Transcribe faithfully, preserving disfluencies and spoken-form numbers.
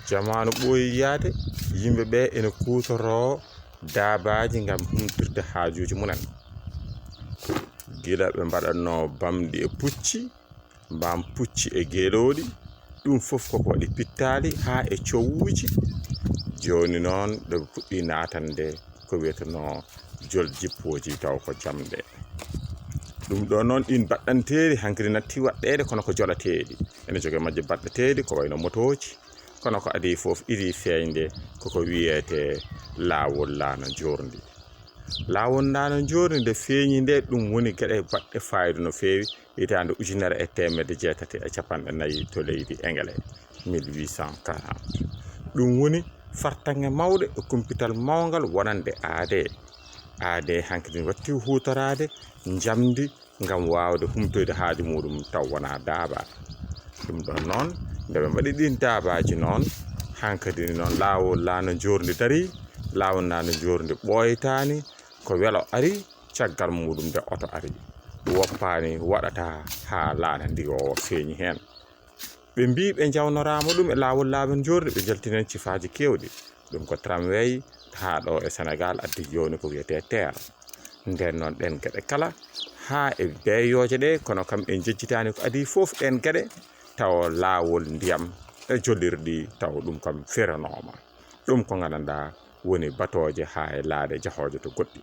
Jamaanu ɓooyi yahde, yimɓe ɓe ene kuutoroo daabaaji ngam humtirde haajuuji mumen. Gila ɓe mbaɗatnoo bamɗi e pucci, mbaam pucci e geelooɗi, ɗum fof koko waɗi pittaali haa e cowuuji. Jooni noon, ɗo ɓe puɗɗii naatande ko wiyetenoo jol jippooji, taw ko jamɗe. Ɗum ɗo noon, ɗiin baɗɗanteeri hankadi natti waɗɗeede, kono ko jolateeɗi. Ene jogii majje baɗɗeteeɗi, ko wayno motooji, kono ko adii fof idii feeñde koko wiyetee laawol laana njoorndi. Laawol laana njoorndi nde feeñi nde, ɗum woni geɗe baɗɗe faayiida no feewi, hitaande ujunere e teemedde jeetati e cappanɗe nayi to leydi Engele, mille huit cent quarante. Ɗum woni fartaŋŋe mawɗe e kumpital mawngal wonande aadee. Aadee hankadi watti huutoraade njamndi ngam waawde humtoyde haaju muuɗum taw wonaa daabaa. Ɗum ɗoon noon, nde ɓe mbaɗi ɗiin daabaaji noon, hankadi noon laawol laana njoorndi darii, laawol laana njoorndi ɓooytaani, ko welo ari, caggal muuɗum nde oto ari. Woppaani waɗata haa laana ndiwoowo feeñi heen. Ɓe mbii ɓe njawnoraama ɗum e laawol laana njoorndi, ɓe njaltini heen cifaaji keewɗi. Ɗum ko tramway haa ɗo e Senegaal addi jooni ko wiyetee teer. Ndeen noon ɗeen geɗe kala haa e beeyooje ɗe, kono kam en njejjitaani ko adii fof ɗeen geɗe, tawa laawol ndiyam e jolirɗi, tawa ɗum kam feranooma. Ɗum ko nganndanɗaa woni batooje haa e laaɗe jahooje to goɗɗi.